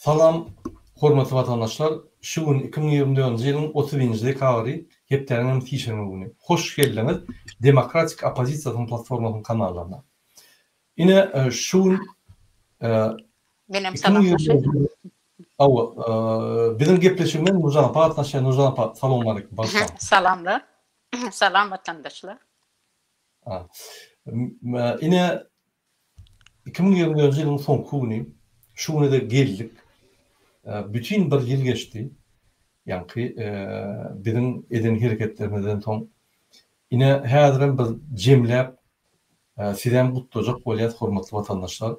Salam hormatly watandaşlar! Şu gün 2024-nji ýylyň 31-nji dekabry, hepdäniň hem sişenbe güni. Hoş geldiňiz Demokratik oppozisiýasynyň platformasynyň kanallaryna. Ine şu gün Menem salamlaşaýyn. Hawa, biziň gepleşigimize Nurjan apa gatnaşýar. Nurjan apa, salowmaleýkim, bagyşlaň. Salamlar. Salam watandaşlar. Ine 2024-nji ýylyň soňky güni, şu güne-de geldik. Bütin bir ýyl geçdi. Ýaňky biziň eden hereketlerimizden soň. Ine, häzirem biz jemläp, sizem gutlajak bolýas, hormatly watandaşlar.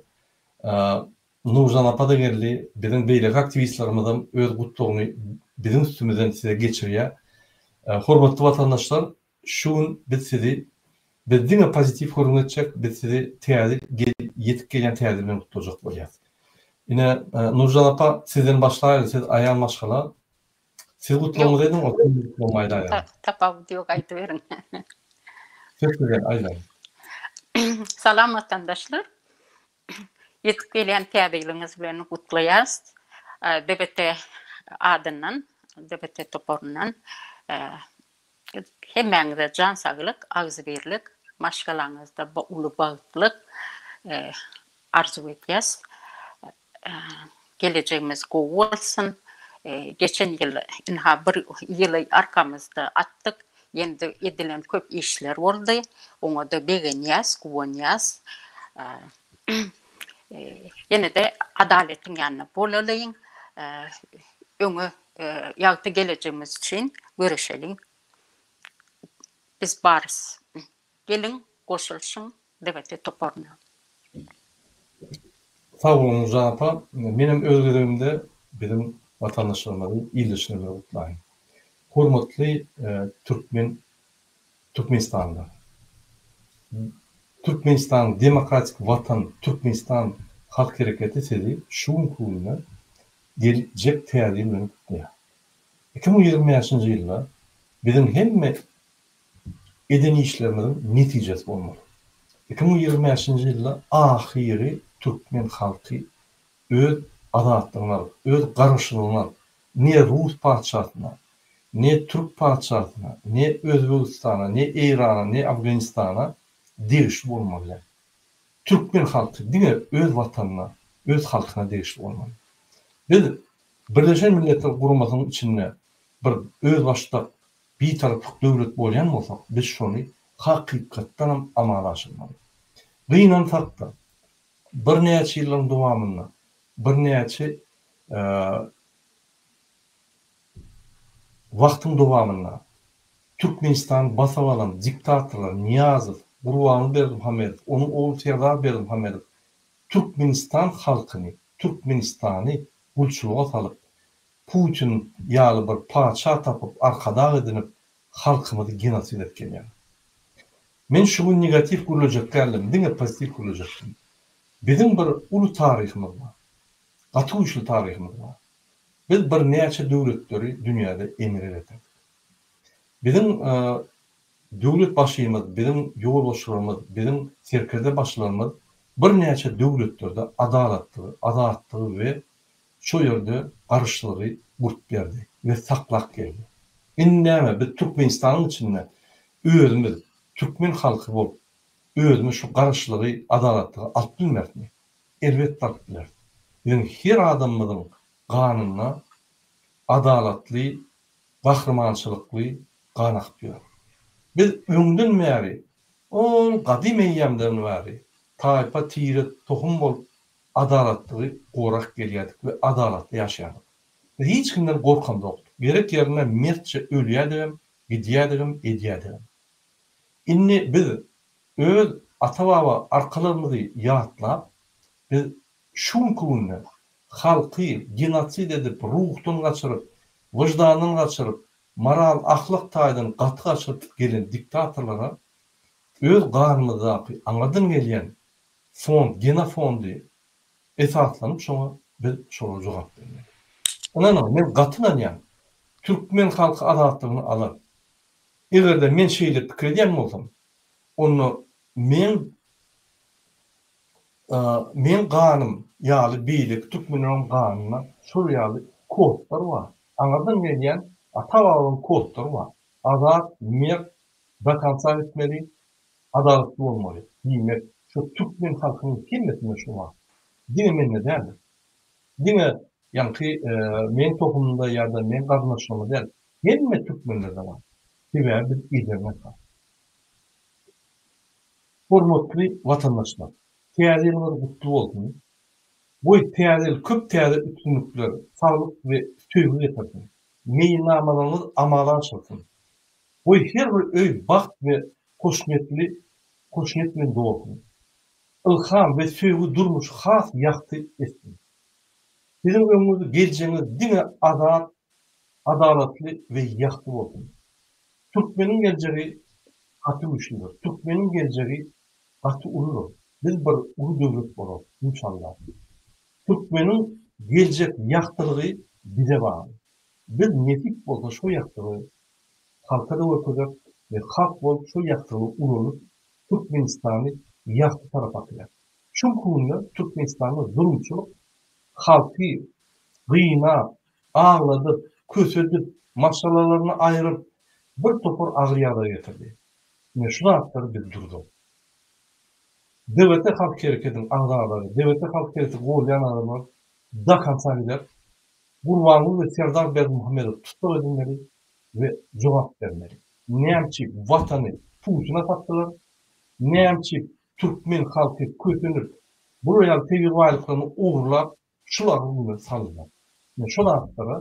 Nurjan apa-da geldi, biziň beýleki aktiwistlerimizem öz gutlagyny biziň üstümizden size geçirýär. Hormatly watandaşlar, Şu gün biz sizi biz diňe pozitiw gürrüň etjek, biz sizi täze ýetip gelýän täze ýyl bilen gutlajak bolýas. Ine, Nurjan apa, sizden başlaýaly, siz aýal maşgala. Siz gutlagyňyzy ediň, onsoň men gutlagymy aýdaýaryn. Tapawudy ýok, aýdyberiň. Söz sizden, aýdaň. Salam watandaşlar. Ýetip gelýän täze ýylyňyz bilen gutlaýarys. DBT adyndan, DBT toparyndan Hemmäňize jan saglyk, agzybirlik, maşgalaňyzda uly bagtlyk arzuw edýäs. Gelejegimiz gowy bolsun. Geçen ýyl ynha bir ýyly arkamyzda atdyk. Ýene-de edilen köp işler boldy. Oňa-da begenýäs, guwanýas. Ýene-de adalatyň ýanynda bolalyň. Öňe Ýagty gelejegimiz üçin göreşeliň. Biz barys. Geliň, goşulyşyň DBT toparyna. Sag boluň Nurjan apa. Menem öz gezegimde biziň watandaşlarymyzy, ildeşlerimizi gutlaýyn. Hormatly türkmen Türkmenistanlylar. Türkmenistanyň demokratik watan Türkmenistan halk hereketi sizi şu günki günde geljek täze ýyl bilen gutlaýar. 2025-nji ýylda biziň hemme eden işlerimiziň netijesi bolmaly. 2025-nji ýylda ahyry türkmen halky öz azatlygyny alyp, öz garaşsyzlygyny alyp, ne rus patyşasyna, ne türk patyşasyna, ne Özbegistana, ne Eýrana, ne Afganistana degişli bolmaly däl. Türkmen halky diňe öz watanyna, öz halkyna degişli bolmaly. Biz Birleşen Milletler Guramasynyň içinde bir özbaşdak, bitaraplyk döwlet bolýan bolsak, biz şony hakykatdanam amala aşyrmaly. Gynansak-da, birnäçe ýyllaryň dowamynda birnäçe wagtyň dowamynda Türkmenistany basyp alan diktatorlar Nyýazow, Gurbanguly Berdimuhamedow, onuň ogly Serdar Berdimuhamedow Türkmenistan halkyny, Türkmenistany gulçulyga salyp, Putin ýaly bir patyşa tapyp arkadag edinip halkymyzy genosid edip gelýärler. Men şu gün negatiw gürlejek däldim, diňe pozitiw gürlejekdim. Biziň bir uly taryhymyz bar. Gaty güýçli taryhymyz bar. Biz birnäçe döwletleri dünýäde emele getirdik. Biziň döwlet başymyz, biziň ýolbaşçylarymyz, biziň serkerde başylarymyz birnäçe döwletlerde adalatlygy, azatlygy we şo ýerde garaşsyzlygy gurup berdi we saklap geldi. Indi näme, biz Türkmenistanyň içinde özümiz türkmen halky bolup, özümiz şu garaşlygy, adalatlygy alyp bilmerismi? Elbetde alyp bileris. Biziň her adamymyzyň ganynda adalatly, gahrymançylykly gan akyp ýör. Biz öňden bäri, ol gadym eýýamdan bäri taýpa, tire, tohum bolup adalatlygy gorap gelýärdik we adalatly ýaşaýardyk. Biz hiç kimden gorkamzokdyk. Gerek ýerinde mertçe ölýärdigem, gidýärdigem, edýärdigem. Indi biz öz ata-baba arkalarymyzy ýatlap, biz şu günki günde halky genosid edip, ruhdan gaçyryp, wyždandan gaçyryp, moral-ahlak taýdan gaty gaçyryp gelen diktatorlara öz ganymyzdaky aňyrdan gelýän fond, genofondy esaslanyp şoňa biz şolara jogap bermeli. Ynanyň, men gaty ynanýan, türkmen halky azatlygyny alar. Eger-de men şeýle pikir edýän bolsam, onda meň meň ganym, ýaly beýleki türkmenleriň ganynda şol ýaly kodlar bar. Aňyrdan gelýän ata-babaň kodlary bar. Azat, mert, do konca gitmeli, adalatly bolmaly. Diýmek, şo türkmen halkynyň hemmesinde şu bar. Diňe mende däldir. Diňe ýaňky meň tohumymda ýa-da meň garyndaşlarymda däl, hemme türkmenlerde bar. Sebäbi biz edermen halk. Hormatly watandaşlar! Täze ýylyňyz gutly bolsun! Goý, täze ýyl köp täze üstünlikler, saglyk we söýgi getirsin! Meýilnamalaryňyz amala aşyrsyn! Goý, her bir öý bagt we hoşniýetli hoşniýet bilen dolsun! Ylham we söýgi durmuşy has ýagty etsin! Siziň öňüňiz, geljegiňiz diňe azat, adalatly we ýagty bolsun! Türkmeniň geljegi gaty güýçlüdir. Türkmeniň geljegi gaty uludyr. Biz bir uly döwlet bolarys, inşallah. Türkmeniň geljek ýagtylygy bize bagly. Biz nesip bolsa şo ýagtylygy halka-da görkezeris we halk bolup şo ýagtylygy ulanyp Türkmenistany ýagty tarapa akylar. Şu günde Türkmenistanda zulumçylyk halky gynap, agladyp, kösedip, maşgalalaryny aýryp, bir topar agyr ýagdaýa getirdi. Ine şu zatlary biz durduryp. DWT Halk Hereketiň agzalary, DWT Halk Hereketi goldaýan adamlar do konca gider. Gurbanguly we Serdar Berdimuhamedow tussag edilmeli we jogap bermeli. Näme üçin watany Putine satdylar? Näme üçin türkmen halky kösenip, bular ýaly tebigy baýlyklaryny ogurlap, şul agyr güne saldylar? Ine şu zatlara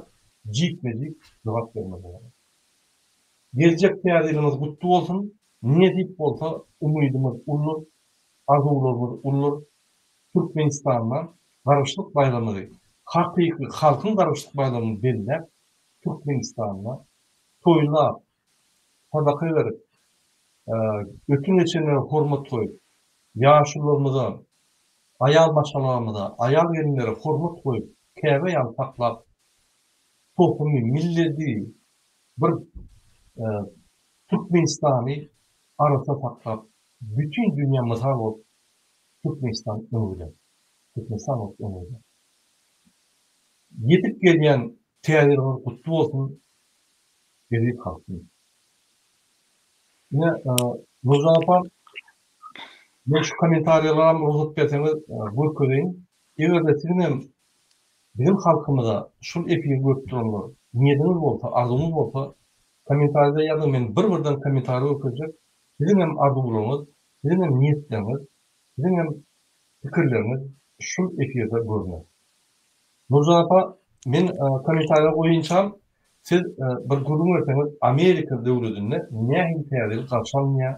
jikme-jik jogap bermeli bolarlar. Geljek täze ýylyňyz gutly bolsun! Nesip bolsa umydymyz uludyr, arzuwlarymyz uludyr. Türkmenistanda Garaşsyzlyk baýramyny, hakyky halkyň Garaşsyzlyk baýramyny belläp, Türkmenistanda toýlap, sadaka berip, ötün geçenlere hormat goýup, ýaşulularymyza, aýal maşgalamyza, aýal-gelinlere hormat goýup, käbe ýaly saklap, tohumy, milledi, bir Türkmenistany arassa saklap, bütin dünýä mysal bolup, Türkmenistan öňe gider. Türkmenistan bolup öňe gider. Ýetip gelýän Täze ýylyňyz gutly bolsun, eziz halkym! Ine, Nurjan apa, men şu kommentariýalaram rugsat berseňiz görkezeýin. Eger-de siziňem biziň halkymyza şul efiri görüp duranlar niýediňiz bolsa, arzuwyňyz bolsa, kommentariýada ýazyň, men bir-birden kommentariýa görkezjek. Siziňem arzuwlaryňyz, siziňem niýetleriňiz, siziňem pikirleriňiz şul efirde görner. Nurjan apa, men kommentariýa goýynçam, siz bir gürrüň berseňiz, Amerika döwledinde nähili täze ýyl garşy alynýar,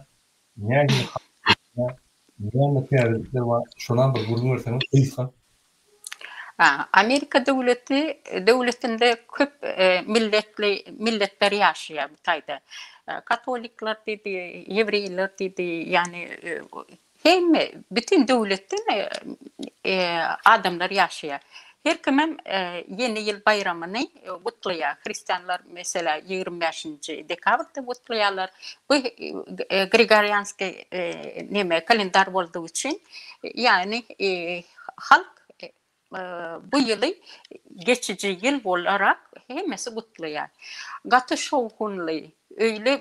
nähili näme täzelikler bar, şonam bir gürrüň berseňiz gysga. Amerika döwleti döwletinde köp milletli milletler ýaşaýar bu taýda. Katolikler diýdi, ýewreýler diýdi, ýagny Hemme, bütin döwletden adamlar ýaşaýar. Her kimem Ýeni ýyl baýramyny gutlaýar. Hristianlar, meselä, 25-nji dekabrda gutlaýarlar. Bu Grigorianskiý neme, kalendar boldugy üçin, ýagny halk Bu ýyly geçiji ýyl bolarak hemmesi gutlaýar. Gaty şowhunly, öýle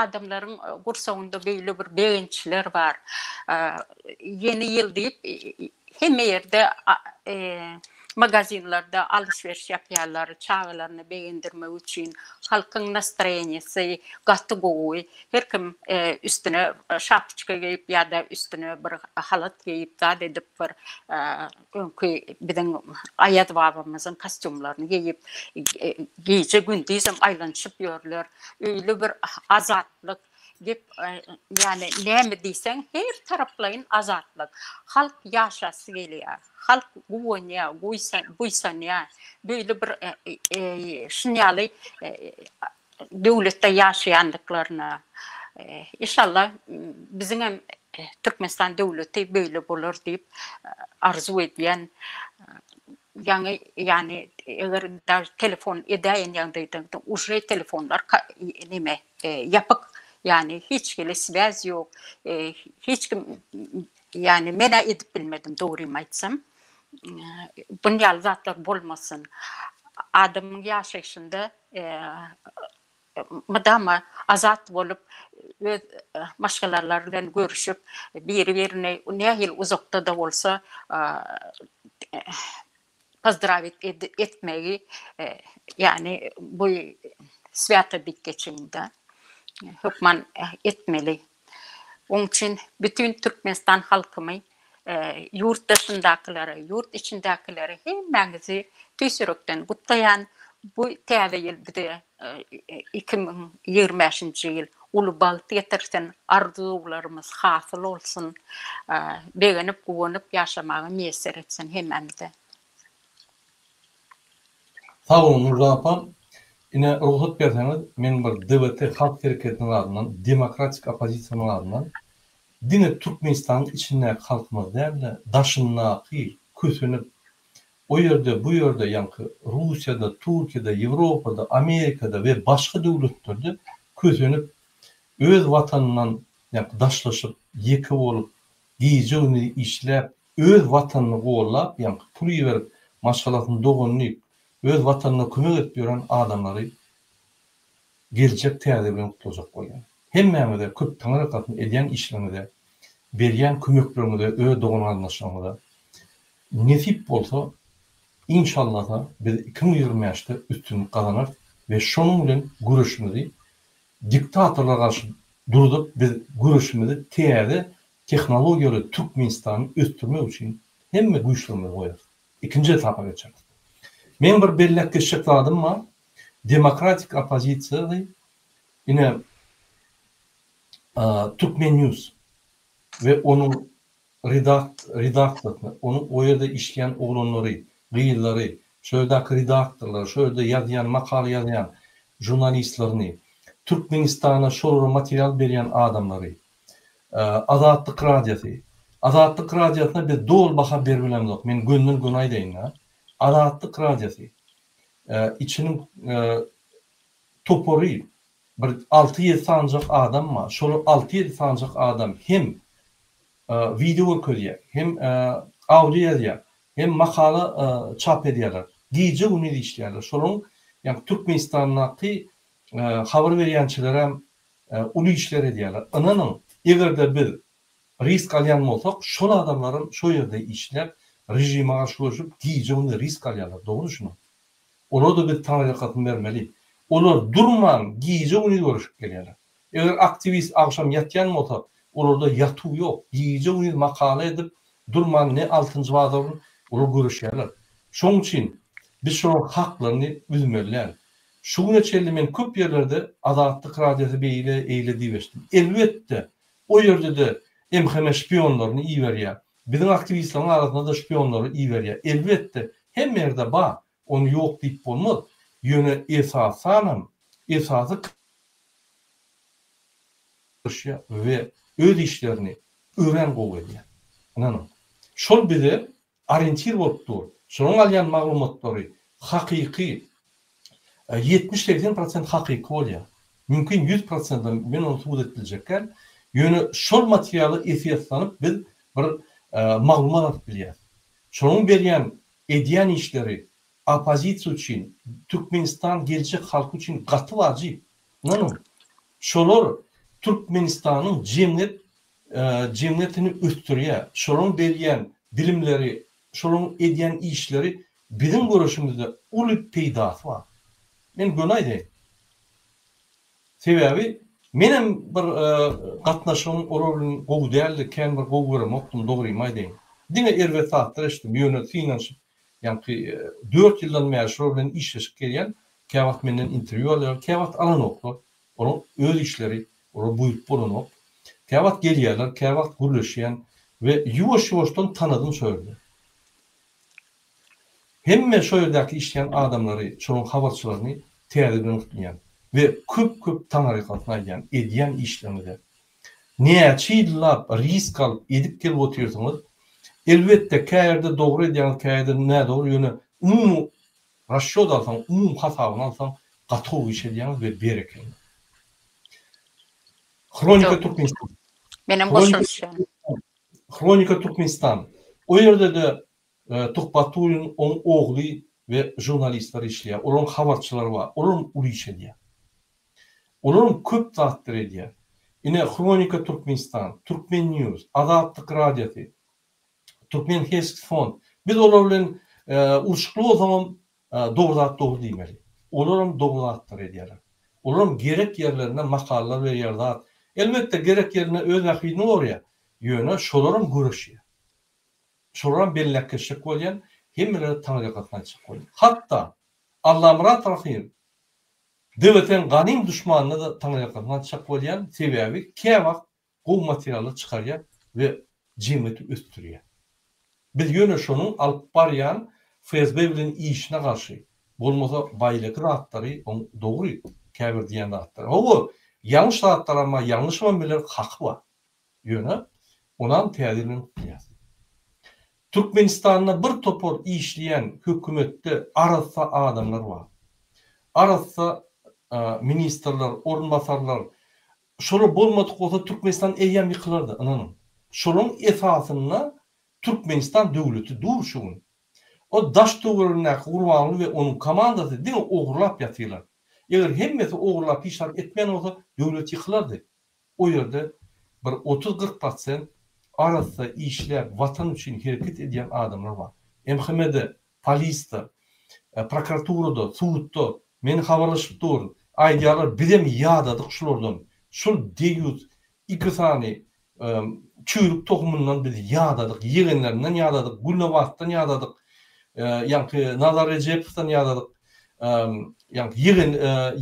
adamlaryň gursagynda beýle bir begençler bar. Ýeni ýyl diýip hemme ýerde magazinlerde alyş-beriş ýapýarlar, çagalaryny begendirmek üçin. Halkyň nastroýeniýasy gaty gowy. Her kim üstüne şapoçka geýip ýa-da üstüne bir halat geýip zat edip bir öňki biziň Aýaz babamyzyň kostýumlaryny geýip gije gündizem aýlanyşyp ýörler. Öýle bir azatlyk gep ýani näme diýseň her taraplaýyn azatlyk. Halk ýaşasy gelýär. Halk guwanýar, buýsanýar. Beýle bir şun ýaly döwletde ýaşaýandyklaryna inşallah biziňem Türkmenistan döwleti beýle bolar diýip arzuw edýän ýaňy ýany eger daž telefon edäýen ýagdaýda uje telefonlar neme ýapyk ýany hiç hili swäz ýok hiç kim ýany menä edip bilmedim dogrymy aýtsam. Bun ýaly zatlar bolmasyn. Adamyň ýaşaýşynda mydama azat bolup, öz maşgalalary bilen görüşip, biri-birini nähili uzakda-da bolsa pozdrawit etmegi, ýagny bu swýata diýip geçeýin-de, hökman etmeli. Oň üçin bütin Türkmenistan halkymy, ýurt daşyndakylary, ýurt içindäkileri hemmäňizi tüýs ýürekden gutlaýan. Bu täze ýyl bize 2025-nji ýyl uly bagt getirsin, arzuwlarymyz hasyl bolsun, begenip, guwanyp ýaşamagy miýesser etsin hemmämize. Sag boluň Nurjan apam. Ine rugsat berseňiz men bir DWT halk hereketiniň adyndan demokratik oppozisiýanyň adyndan diňe Türkmenistanyň içindäki halkymyz dälde daşyndaky kösenip o ýerde bu ýerde ýaňky Russiýada Türkiýede Ýewropada Amerikada we başga döwletlerde kösenip öz watanyndan ýaňky daşlaşyp ýeke bolup gije-gündiz işläp, öz watanyny gollap, ýaňky pul iberip, maşgalasyny, doganyny, öz watanyna kömek edip ýören adamlary geljek täze bilen gutlajak bolýan. Hemmäňize köp taňryýalkasyn edýän işleriňize, berýän kömekleriňize öz dogan-garyndaşlaryňyza. Nesip bolsa, inşallasa biz 2025-de üstünlik gazanarys we şonuň bilen göreşimizi diktatorlara garşy durzup biz göreşimizi täze tehnologiýaly Türkmenistany ösdürmek üçin hemme güýçlerimizi goýarys. Ikinji etapa geçeris. Meň bir belläp geçjek zadym bar. Demokratik oppozisiýaly ine Turkmen News we onuň redaksiýasyny, onuň o ýerde işleýän oglanlary, gyzlary, şo ýerdäki redaktorlary, şo ýerde ýazýan, makala ýazýan žurnalistlerini, Türkmenistana şolara material berýän adamlary, Azatlyk Radiosy. Azatlyk Radiosyna biz doly baha beribilemzok, men gönden-göni aýdaýyn-da. Azatlyk Radiosy içiniň topary bir alty-ýedi sanyjak adam bar. Şolar alty-ýedi sanyjak adam hem wideo görkezýär, hem audio ýazýar, hem makala çap edýärler. Gije-gündiz işleýärler. Şolaryň ýagny Türkmenistandaky habar berýänçilerem uly işler edýärler. Ynanyň, eger-de biz risk alýan bolsak, şol adamlaram şo ýerde işläp, režime garşy göreşip, gije-gündiz risk alýarlar. Dogry düşüniň. Olara-da biz taňryýalkasyn bermeli. Olar durman, gije-gündiz göreşip gelýärler. Eger aktiwist agşam ýatýan bolsa, olarda ýatuw ýok. Gije-gündiz makala edip, durman ne altynjy bazar gün olar göreşýärler. Şonuň üçin biz şolaryň haklaryny üzmeli däl. Şu güne çenli men köp ýerlerde Azatlyk Radiosy beýle, eýle diýip eşitdim. Elbetde, o ýerde-de MHM şpionlaryny iberýär. Biziň aktiwistleriň arasynda-da şpionlary iberýär. Elbetde, hemme ýerde bar. Ony ýok diýip bolmaz. Ýöne esasanam, esasy görüşýär we öz işlerini örän gowy edýär. Ynanyň. Şol bize orientir bolup dur. Şolaryň alýan maglumatlary hakyky, 70-80 prosent hakyky bolýar. Mümkin 100 prosentam, men ony subut edip biljek däl. Ýöne şol materiala esaslanyp biz bir maglumat alyp bilýäris. Şolaryň berýän, edýän işleri oppozisiýa üçin, Türkmenistan geljek halky üçin gaty wajyp. Ynanyň, şolar Türkmenistanyň jemgyýet jemgyýetini ösdürýär. Şolaryň berýän bilimleri, şolaryň edýän işleri biziň göreşimizde uly peýdasy bar. Men göni aýdaýyn. Sebäbi menem bir gatnaşygym olar bilen gowy däldi, kän bir gowy göremokdym, dogrymy aýdaýyn. Diňe erbet zatlar eşitdim, ýöne synanyşyp, ýaňky dört ýyldan bäri şolar bilen işleşip gelýän, käwagt menden interwýu alýarlar, käwagt alanoklar. Olaryň öz işleri, olara buýrup bolanok. Käwagt gelýärler, käwagt gürleşýän we ýuwaş-ýuwaşdan tanadym şo ýerde. Hemme şo ýerdäki işleýän adamlary, şolaryň habarçylaryny täzeden gutlaýan we köp-köp taňryýalkasyn aýdýan, edýän işleriňize. Näçe ýyllap risk alyp edip gelip otyrsyňyz. Elbetde käýerde dogry edýäňiz, käýerde nädogry, ýöne umumy rasçýot alsaň, umumy hasabyny alsaň gaty gowy iş edýäňiz we berekella. Hronika Türkmenistan. Menem goşulyşýan. Hronika Türkmenistan. O ýerde-de. Tuhbatullin, oň ogly we žurnalistler işleýär. Olaryň habarçylary bar. Olaram uly iş edýär. Olaram köp zatlar edýär. Ine, Hronika Türkmenistan, Türkmen News, Azatlyk Radiosy, Türkmen Hesk Fond. Biz olar bilen urşukly bolsaňam dogry zat dogry diýmeli. Olaram dogry zatlary edýärler. Olaram gerek ýerlerinde makalalar berýär zat. Elbetde gerek ýerinde öz bähbidini gorýär. Ýöne şolaram göreşýär. Şolaram belläp geçjek bolýan, hemmelere taňryýalkasyn aýtjak bolýan. Hatda Allamyrat Rahymow DWT-niň ganym duşmanyna-da taňryýalkasyn aýtjak bolýan, sebäbi käwagt gowy materiallar çykarýar we jemgyýeti ösdürýär. Biz ýöne şonuň alyp barýan FSB bilen işine garşy, bolmasa baýleki zatlary oň dogry käbir diýýän zatlary. Hawa, ýalňyş zatlaram bar, ýalňyşybam biler, haky bar. Ýöne onam täze bilen gutlaýas. Türkmenistanda bir topar işleýän hökümetde arassa adamlar bar. Arassa ministrler, orunbasarlar, Şolar bolmadyk bolsa Türkmenistan eýýäm ýykylardy, ynanyň. Şolaň esasynda Türkmenistan döwleti dur şu gün. O daş töweregindäki Gurbanguly we onuň komandasy diňe ogurlap ýatyrlar. Eger hemmesi ogurlap hiç zat etmeýän bolsa döwlet ýykylardy. O ýerde bir 30-40 prosent arassa işläp watan üçin hereket edýän adamlar bar. MHM-de, polisde, prokuraturada, sudda men habarlaşyp durun. Aýdýarlar bizem ýadadyk şulardan. Şul deýýus iki sany çüýrük tohumyndan biz ýadadyk, ýegenlerinden ýadadyk, Gülnabatdan ýadadyk, ýaňky Nazar Rejepowdan ýadadyk, ýaňky ýegen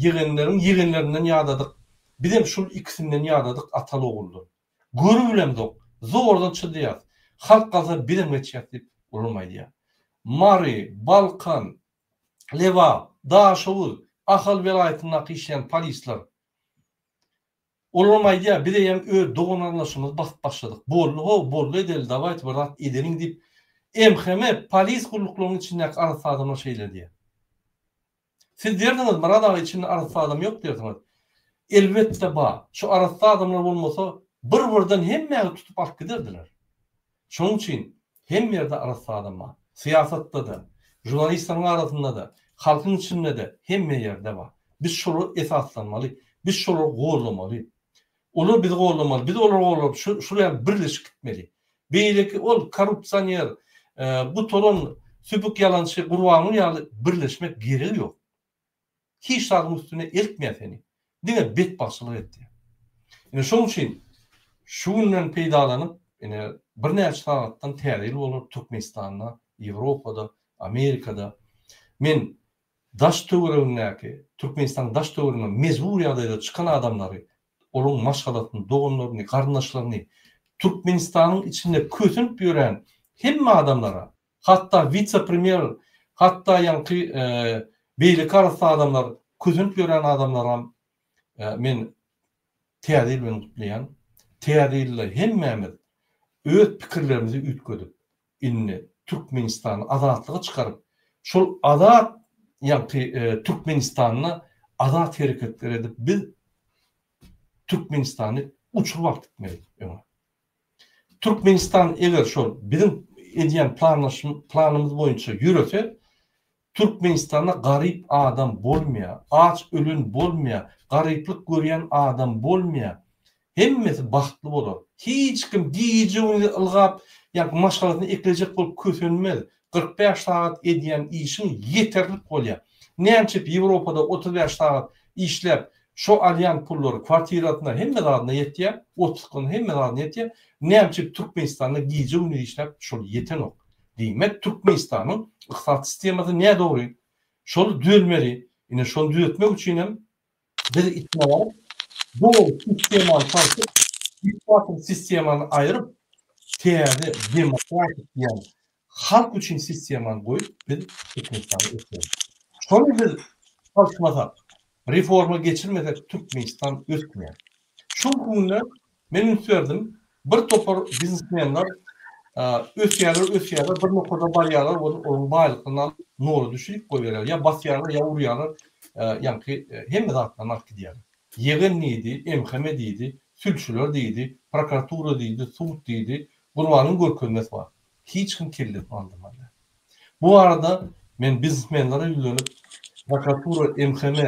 ýegenleriň ýegenlerinden ýadadyk. Bizem şul ikisinden ýadadyk ataly-oguldan. Görübilemzok, zordan çydaýas. Halk galsa bizem geçýäs diýip, olam aýdýar. Mary, Balkan, Lebap, Daşoguz, Ahal welaýatyndaky işleýän polisler. Olaram aýdýar, biz eýýäm öz dogan-garyndaşlarymyzy basyp başladyk. Boldy how, boldy edeli, dawaýte bir zat edeliň diýip, MHM, polis gulluklarynyň içindäki arassa adamlar şeýle diýýär. Siz diýersiňiz, Myrat aga içinde arassa adam ýok diýersiňiz. Elbetde bar. Şu arassa adamlar bolmasa, bir-birden hemmäňi tutup alyp giderdiler. Şonuň üçin hemme ýerde arassa adam bar. Syýasatda-da, žurnalistleriň arasynda-da, halkyň içinde-de hemme ýerde bar. Biz şolara esaslanmaly, biz şolary goldamaly. Olar bizi goldamaly, biz olary goldap, şular ýaly birleşip gitmeli. Beýleki ol korrupsioner, gutaran süpük ýalançy Gurbanguly ýaly birleşmek geregi ýok. Hiç zadyň üstüne eltmeýär seni. Diňe betbagtçylyk etýär. Ine şoň üçin şu günden peýdalanyp, ine birnäçe sagatdan täze ýyl bolar Türkmenistanda, Ýewropada, Amerikada. Men daş töweregindäki, Türkmenistanyň daş töwereginde mejbur ýagdaýda çykan adamlary, olaryň maşgalasyny, doganlaryny, garyndaşlaryny, Türkmenistanyň içinde kösenip ýören hemme adamlara, hatda wise-premýer, hatda ýaňky beýleki arassa adamlar, kösenip ýören adamlaram men Täze ýyl bilen gutlaýan. Täze ýylda hemmämiz öz pikirlerimizi üýtgedip, indi Türkmenistany azatlyga çykaryp, şol azat ýaňky Türkmenistanda azat hereketler edip biz Türkmenistany uçuryp alyp gitmeli öňe. Türkmenistan eger şol biziň edýän planymyz boýunça ýörese, Türkmenistanda garyp adam bolmaýar, aç ölen bolmaýar, garyplyk görýän adam bolmaýar. Hemmesi bagtly bolar. Hiç kim gije-gündiz ylgap, ýa maşgalasyny eklejek bolup kösenmez. 45 sagat edýän işiň ýeterlik bolýar. Nämçip Ýewropada 35 sagat işläp, şo alýan pullary kwartirasyna hemme zadyna ýetýär, otpuskasyna hemme zadyna ýetýär. Nämçip Türkmenistanda gije-gündiz işläp şol ýetenok. Diýmek, Türkmenistanyň ykdysady sistemasy nädogry. Şol düzelmeli. Ine, şony düzetmek üçin hem biz içine baryp, dogry sistemany çalşyp, diktator sistemany aýryp, täze demokratik diýen halk üçin sistemany goýup, biz Türkmenistany ösdüreris. Şony biz çalyşmasak, reforma geçirmesek Türkmenistan ösmeýär. Şu günde men üns berdim, bir topar biznesmenler ösýärler, ösýärler, bir nokada barýarlar, olaryň baýlyklaryny alyp, nola düşürip goýberýärler. Ýa basýarlar, ýa urýarlar, ýaňky hemme zatlaryny alyp gidýärler. Ýegen diýdi, MHM diýdi, sülçüler diýdi, prokuratura diýdi, sud diýdi, Gurbanyň görkezmesi bar. Hiç kim kellesini galdyrmady. Bu barada men biznesmenlere ýüzlenip, prokuratura, MHM,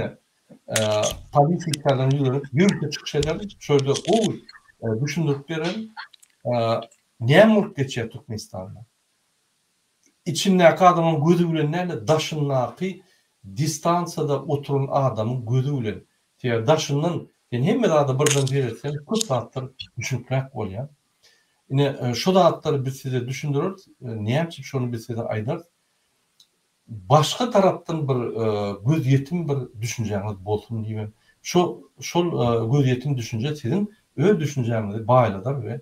polisiýa işgärlerine ýüzlenip ýörite çykyş ederin. Şu ýerde gowy düşündirip bererin. Näme bolup geçýär Türkmenistanda? Içindäki adamyň gözi bilen däl-de, daşyndaky distansiýada oturan adamyň gözi bilen. Sebäbi daşyndan sen hemme zada birden seretseň köp zatlar düşünikräk bolýar. Ine, şu zatlary biz size düşündireris. Näme üçin şony biz size aýdarys. Başga tarapdan bir gözýetim bir düşünjäňiz bolsun diýibem, şo şol gözýetim düşünje siziň öz düşünjäňizi baýladar we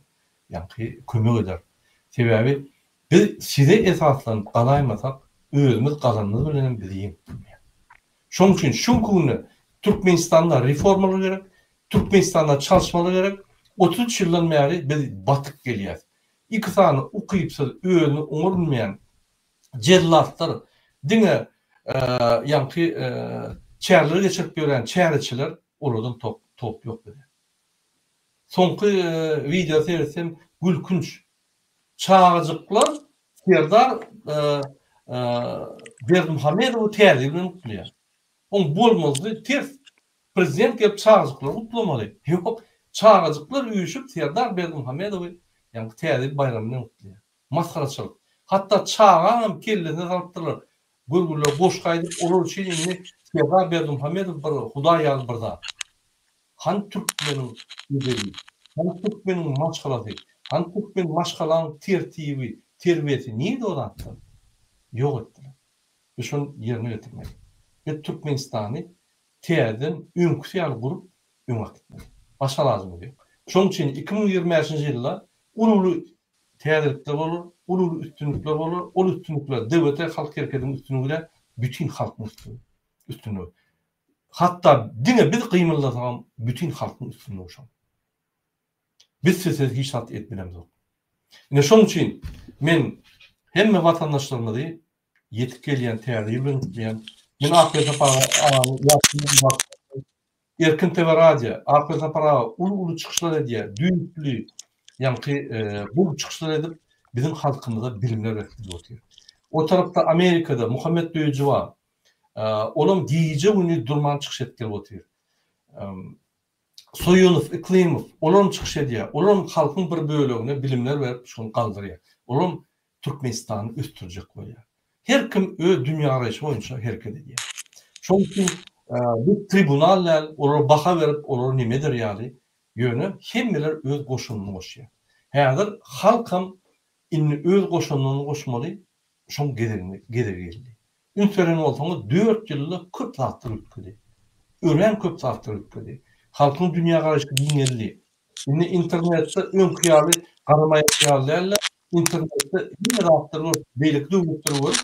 ýaňky kömek eder. Sebäbi biz size esaslanyp galaýmasak, özümiz galanymyz bilenem bizi ýeňip bilmeýär. Şonuň üçin şu günki günde Türkmenistanda reformalar gerek, Türkmenistanda çalyşmalar gerek. 33 ýyldan bäri biz batyp gelýäs. Iki sany ukypsyz, özüni oňarylmaýan jellatlar, diňe ýaňky çäreleri geçirip ýören çäreçiler, olardan top ýok bize. Soňky wideo seretsem gülkünç. Çagajyklar Serdar Berdimuhamedowy täze ýyl bilen gutlaýar. Oň bolmazdy ters. Prezident gelip çagajyklary gutlamaly. Ýok, çagajyklar üýşüp Serdar Berdimuhamedowy ýaňky täze ýyl baýramy bilen gutlaýar. Masgaraçylyk. Hatda çagaňam kellesine salypdyrlar. Görgüliler goşgy aýdyp olar üçin indi Serdar Berdimuhamedow bir hudaý ýaly bir zat. Hany türkmeniň edebi, hany türkmeniň maşgalasy, hany türkmen maşgalaň tertibi, terbiýesi nirde o zatlar? Ýok etdiler. Biz şony ýerine getirmeli. Biz Türkmenistany täzeden öňküsi ýaly gurup öňe äkitmeli. Başga alajymyz ýok. Şonuň üçin 2025-nji ýylda uly-uly täzelikler bolar, uly-uly üstünlikler bolar. Ol üstünlikler DWT halk hereketiniň üstünligi däl, bütin halkyň üstünligi. Hatda diňe biz gymyldasagam bütin halkyň üstünligi şol. Biz sizsiz hiç zat edip bilemzok. Ine şonuň üçin men hemme watandaşlarymyzy ýetip gelýän täze ýyl bilen gutlaýan. Men Akbel Sapar agany ýatlaýan Erkin TV radio Akbel Sapar aga uly-uly çykyşlar edýär. Düýpli ýaňky gowy çykyşlar edip biziň halkymyza bilimler berip gidip otyr. O tarapda Amerikada Muhammet Döýüji bar. Olam gije-gündiz durman çykyş edip gelip otyr. Soýunow, Yklimow, olaram çykyş edýär. Olaram halkyň bir bölegine bilimler berip şony galdyrýar. Olaram Türkmenistany ösdürjek bolýar. Her kim öz dünýägaraýşy boýunça hereket edýär. Şonuň üçin biz tribunal däl, olara baha berip, olary neme eder ýaly, ýöne hemmeler öz goşandyny goşýar. Häzir halkam indi öz goşandyny goşmaly, Şoň gezegini gezegi geldi. Üns beren bolsaňyz dört ýylda köp zatlar üýtgedi. Örän köp zatlar üýtgedi. Halkyň dünýägaraýşy giňeldi. Indi internetde öňki ýaly garamaýak ýaly däl-de, internetde hemme zatlary görüp, beýleki döwletleri görüp,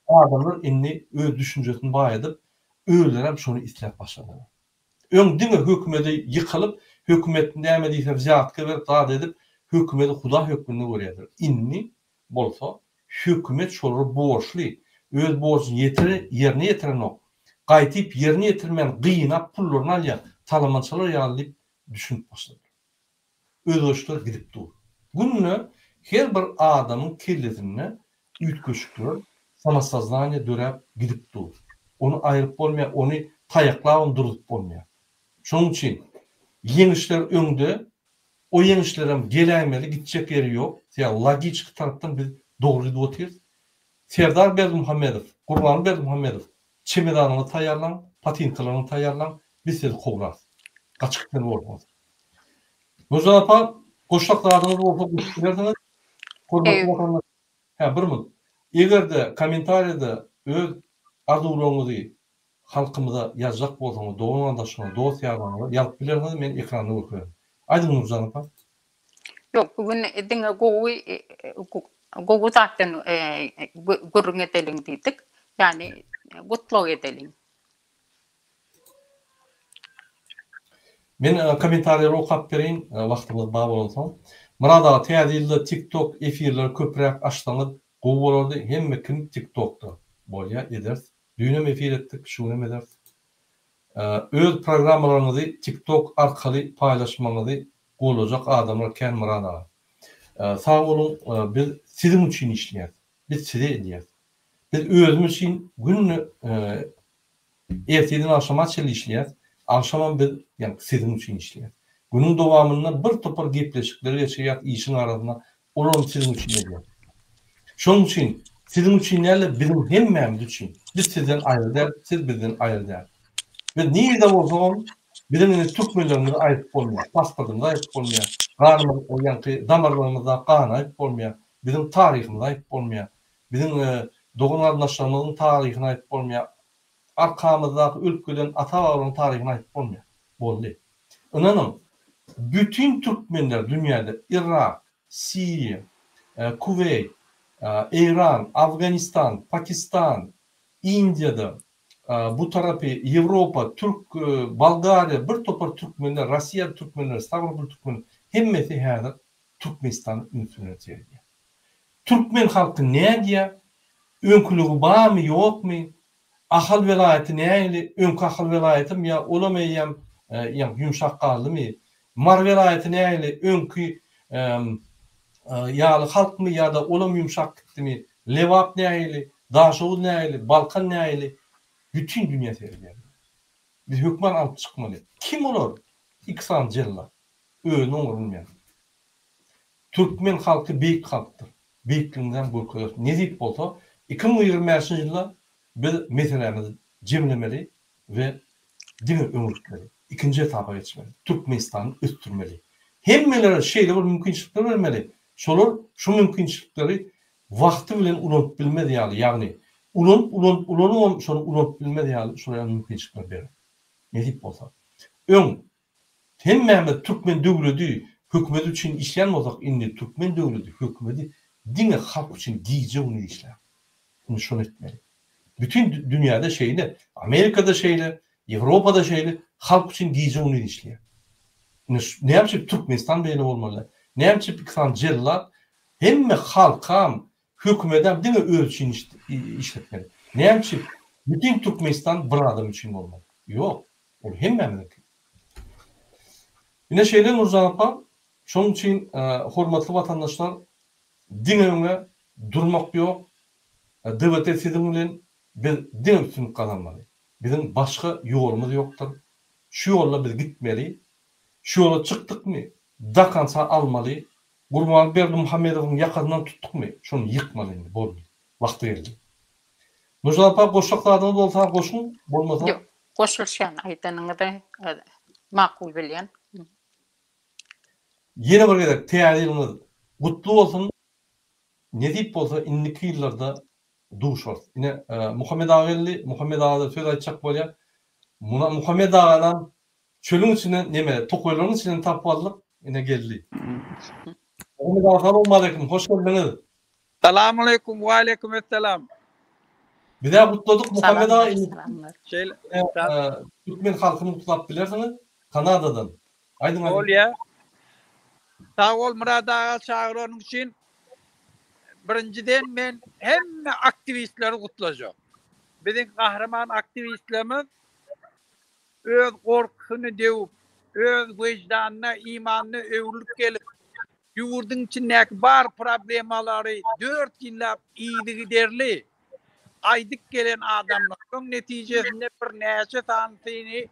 adamlar indi öz düşünjesini baýadyp, özlerem şony isläp başladylar. Öň diňe hökümede ýykylyp, hökümet näme diýse wzýatka berip, zat edip, hökümedi hudaý hökmünde görýärdiler. Indi bolsa, hökümet şolara borçly, öz borjuny ýetire ýerine ýetirenok, gaýtyp ýerine ýetirmän gynap pullaryny alýar, talamançylar ýaly diýip düşünip başladylar. Özgerişler gidip dur. Günde her bir adamyň kellesinde üýtgeşikler, samosoznaniýe döräp gidip dur. Ony aýryp bolmaýar, ony taýaklabam durzup bolmaýar. Şonuň üçin ýeňişler öňde, O ýeňişlerem geläýmeli, gitjek ýeri ýok. Sebäbi logiçki tarapdan biz dogry gidip otyrys. Serdar Berdimuhamedow, Gurbanguly Berdimuhamedow çemedanyňyzy taýýarlaň, patinkalaryňyzy taýýarlaň, biz sizi kowlarys. Gaçyp gitmeli borsuňyz. Nurjan apa, goşjak zadyňyz bolsa goşup bilersiňiz. Hormatly watandaşlar, hä, bir minut. Eger-de kommentariýada öz arzuwlaryňyzy Halkymyza ýazjak bolsaňyz dogan gardaşlaryňyza dost ýarlaryňyza ýazyp bilersiňiz men ekranda görkezerin. Aýdyň Nurjan apa. Ýok bu gün diňe gowy gowy zatdan gürrüň edeliň diýdik. Ýagny gutlag edeliň. Men kommentariýalary okap bereýin wagtymyz bar bolansoň. Myrat aga täze ýylda tik tok efirleri köpräk açsaňyz gowy bolardy hemme kim tik tokda. Bolýa ederis. Düýnem efir etdik, şu günem ederis. Öz programmalaryňyzy TikTok arkaly paýlaşmagyňyzy gollajak adamlar kän Myrat aga. Sag boluň, biz siziň üçin işleýäs. Biz size edýäs. Biz özümiz üçin günde ertirden agşama çenli işleýäris. Agşamam biz ýagny siziň üçin işleýäris. Günüň dowamynda bir topar gepleşikleri geçirýäris işiň arasynda olaram siziň üçin edýäris. Şonuň üçin siziň üçin däl-de biziň hemmämiz üçin. Biz sizden aýry däl, siz bizden aýry däl. Biz nirede bolsagam biziň indi türkmenligimizi aýryp bolmaýar, pasportymyzy aýryp bolmaýar, ganymyz ýaňky damarlarymyzdaky gany aýryp bolmaýar, biziň taryhymyzy aýryp bolmaýar, biziň dogan-garyndaşlarymyzyň taryhyny aýryp bolmaýar, arkamyzdaky ölüp giden ata-babalaryň taryhyny aýryp bolmaýar. Boldy. Ynanyň, bütin türkmenler dünýäde Yrak, Siriýa, Kuweýt, Eýran, Afganistan, Pakistan, Indiýada, bu tarapy Ýewropa, türk, Bolgariýa, bir topar türkmenler, Rossiýaly türkmenler, Stawropol türkmenler, hemmesi häzir Türkmenistana üns bilen seredýär. Türkmen halky nädýär? Öňküligi barmy, ýokmy? Ahal welaýaty nähili? Öňki Ahal welaýatymy ýa olam eýýäm ýaňky ýumşap galdymy? Mary welaýaty nähili? Öňki ýaly halkmy ýa-da olam ýumşap gitdimi? Lebap nähili? Daşoguz nähili? Balkan nähili? Bütin dünýä seredýär. Biz hökman alyp çykmaly. Kim olar? Iki sany jellat. Özüni oňarylmaýan. Türkmen halky beýik halkdyr. Beýikligimizem görkezeris. Nesip bolsa, 2025-nji ýylda biz meselämizi jemlemeli we diňe öňe gitmeli. Ikinji etapa geçmeli. Türkmenistany ösdürmeli. Hemmelere şeýle bir mümkinçilikler bermeli, şolar şu mümkinçilikleri wagty bilen ulanyp bilmez ýaly, ýagny ulanyp, ulanyp, ulanybam şony ulanyp bilmez ýaly şolar ýaly mümkinçilikler berer. Nesip bolsa. Öň Hemmämiz türkmen döwledi, hökümeti üçin işleýän bolsak indi türkmen döwledi, hökümeti diňe halk üçin gije-gündiz işlär. Indi şony etmeli. Bütin dünýäde şeýle, Amerikada şeýle, Ýewropada şeýle, halk üçin gije-gündiz işleýär. Indi näme üçin Türkmenistan beýle bolmaly? Näme üçin iki sany jellat hemme halkam, hökümedem diňe özi üçin işletmeli? Näme üçin bütin Türkmenistan bir adam üçin bolmaly? Ýok. Ol hemmämiziňki. Ine şeýle Nurjan apa, şonuň üçin hormatly watandaşlar diňe öňe durmak ýok, DWT siziň bilen biz diňe üstünlik gazanmaly. Biziň başga ýolumyz ýokdur. Şu ýolda biz gitmeli. Şu ýola çykdykmy, dakansa almaly. Gurbanguly Berdimuhamedowyň ýakasyndan tutdukmy, şony ýykmaly indi boldy. Wagty geldi. Nurjan apa goşjak zadyňyz bolsa goşuň, bolmasa. Ýok, goşulyşýan aýdanyňyzy makul bilýän. Ýene bir gezek täze ýylyňyz gutly bolsun. Nesip bolsa indiki ýyllarda duşarys. Ine Muhammet aga geldi. Muhammet aga-da söz aýtjak bolýar. Muhammet aganam çölüň içinden neme tokaýlaryň içinden tapyp aldyk. Ine geldi. Muhammet aga salowmaleýkim hoş geldiňiz. Salamaleýkum waleýkim essalam. Bizä gutladyk Muhammet aga indi şeýle türkmen halkyny gutlap bilersiňiz Kanadadan. Aýdyň aýdyň. Bolýa. Sag bol Myrat aga çagyranyň üçin. Birinjiden men hemme aktiwistleri gutlajak. Biziň gahryman aktiwistlerimiz öz gorkusyny döwüp, öz wejdanyna, imanyna öwrülip gelip, ýurduň içindäki bar problemalary dört ýyllap yzygiderli aýdyp gelen adamlar. Şoň netijesinde birnäçe sanysyny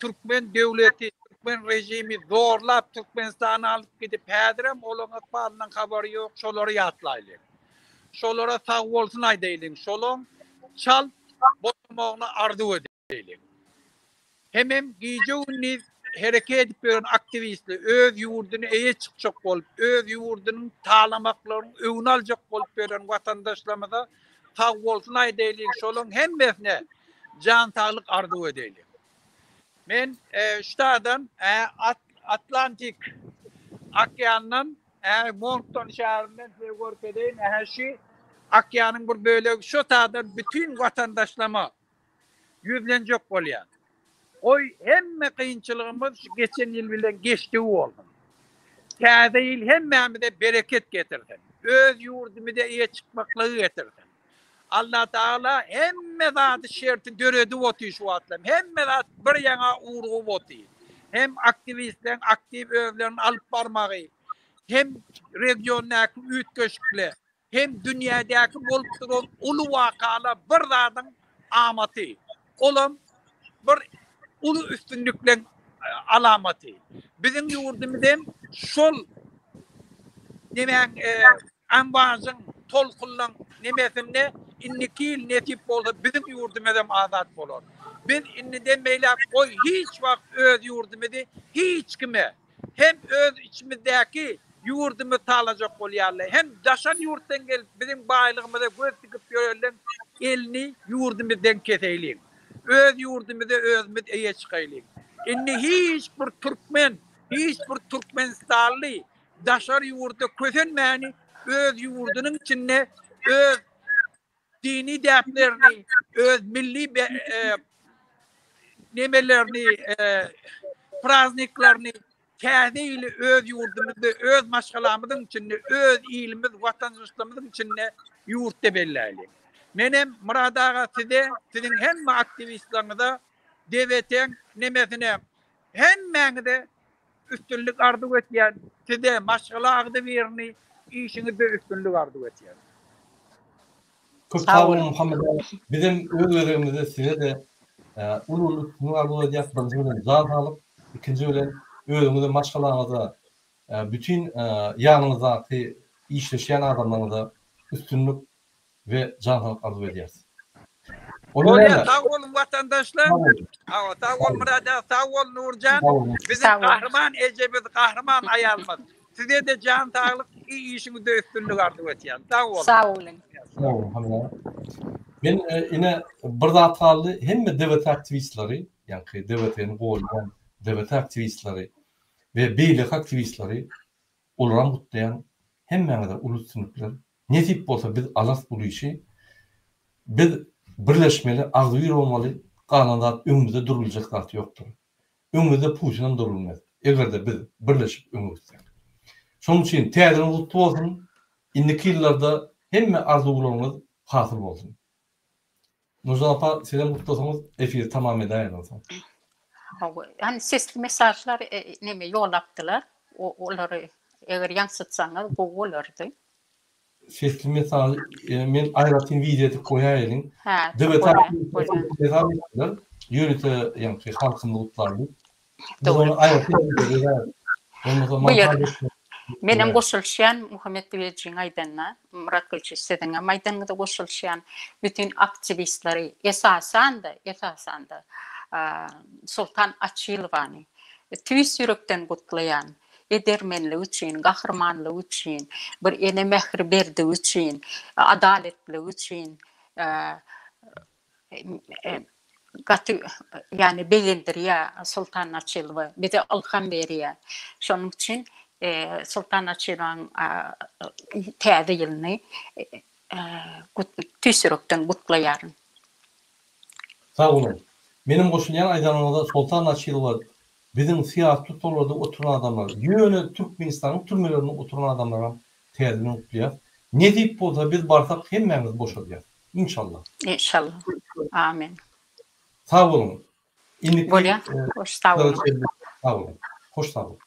türkmen döwleti, türkmen režimi zorlap Türkmenistana alyp gidip, häzirem olaryň ykbalyndan habary ýok, şolary ýatlaýlyň. Şolara sagbolsun aýdaýlyň, şolaň çalt boşamagyny arzuw edeliň. Eýleň. Hemem gije-gündiz hereket edip ýören aktiwistler öz ýurduny eýe çykjak bolup, öz ýurdunyň talamaklarynyň öňüni aljak bolup ýören watandaşlarymyza sag bolsun aýdaýlyň, şolaryň hemmesine jan saglyk arzuw edeýliň. Men ştadan Atlantik okeandan Monkton şäherinden size görkezeýin, ähä şu okeanyň bir bölegi şo taýdan bütin watandaşlama ýüzlenjek bolýan. Goý, hemme kynçylygymyz şu geçen ýyl bilen geçdigi bolsun. Täze ýyl hemmämize bereket getirsin. Öz ýurdumyza eýe çykmaklygy getirsin. Allatagala hemme zady şerti döredip otyr şu wagtlam. Hemme zat bir ýaňa ugrugyp otyr. Hem aktiwistleriň aktiw özlerini alyp barmagy, hem regiondaky üýtgeşikler. hem dünýädäki bolup duran uly wakalar bir zadyň amaty. Olam bir uly üstünlikleň alamaty. Biziň ýurdumyz hem şol nemäň amwajyň, tolkunlaň nemesinde indiki ýyl nesip bolsa biziň ýurdumyz hem azat bolar. Biz indiden beýläk goý hiç wagt öz ýurdumyzy hiç kime hem öz içimizdäki ýurdumyzy talajak bolýarlar, hem daşary ýurtdan gelip biziň baýlygymyza göz dikip ýörenleň elini ýurdumyzdan keseýliň. Öz ýurdumyza özümiz eýe çykaýlyň. Indi hiç bir türkmen, hiç bir türkmenistanly daşary ýurda kösenmäni öz ýurdunyň içinde öz dini däplerini, öz milli nemelerini, prazniklaryny täze ýyly öz ýurdumyzda, öz maşgalamyzyň içinde, öz ilimiz, watandaşlarymyzyň içinde ýurtda belläýliň. Menem Myrat aga size, siziň hemme aktiwistleriňize, DWT-iň nemesine hemmäňize üstünlik arzuw etýän, size, maşgala agzybirini işiňizde üstünlik arzuw etýän. Köp sag boluň Muhammet aga. Bizem öz gezegimizde size-de uly-uly üstünlik arzuw edýäs. Birinji bilen jan saglyk, ikinji bilen özüňize, maşgalaňyza, bütin ýanyňyzdaky işleşýän adamlaryňyza üstünlik we jan saglyk arzuw edýäris. Bolýar sag boluň watandaşlar. Hawa sag bol Myrat aga sag bol Nurjan. Biziň gahryman ejemiz gahryman aýalymyz. Size-de jan saglyk işiňizde üstünlik arzuw etýän. Sag boluň. Sag boluň. Sag boluň Hamid aga. Men ine bir zat galdy hemme DWT aktiwistleri ýaňky DWT-ni goldaýan DWT aktiwistleri we beýleki aktiwistleri olaram gutlaýan hemmäňize uly üstünlikler Nesip bolsa biz alarys bul işi. Biz birleşmeli agzybir bolmaly galan zat öňümizde durubiljek zat ýokdur. Öňümizde Putinam durubilmez. Egerde biz birleşip öňe gitsek. Şonuň üçin täze ýylyňyz gutly bolsun. Indiki ýyllarda hemme arzuwlaryňyz hasyl bolsun. Nurjan apa sizem gutlasaňyz efiri tamam edäýeli onsoň. Hawa, ýani sesli mesajlar neme ýollapdylar. Olary eger ýaňsytsaňyz gowy bolardy. Sesli mesaj men aýratyn wideo edip goýaýalyň. Hä, bolýar. Ýörite ýaňky halkymyzy gutlar diýip. Biz ony aýratyn wideo edäýeris. Bolmasa montaž etmek. Menem goşulyşýan Muhammet Düýejiň aýdanyna, Myrat Gülçi siziňem aýdanyňyza goşulyşýan. Bütin aktiwistleri, esasan-da, esasan-da Soltan Açylowany tüýs ýürekden gutlaýan. Edermenligi üçin, gahrymanlygy üçin, bir ene mähri berdigi üçin, adaletligi üçin gaty ýagny begendirýär Sultan Açylowa, bize ylham berýär. Şonuň üçin Sultan Açylowanyň täze ýylyny tüýs ýürekden gutlaýaryn. Sag boluň. Menem goşulýan aýdanyňyza Soltan Açylowa biziň syýasy tussaglarda oturan adamlar, ýöne Türkmenistanyň türmelerinde oturan adamlaram täzeden gutlaýas. Nesip bolsa biz barsak hemmäňizi boşadýas. Inşallah. Inşallah. Amin. Sag boluň. Indiki Bolýar. Hoş sag boluň. Sag boluň. Hoş sag boluň.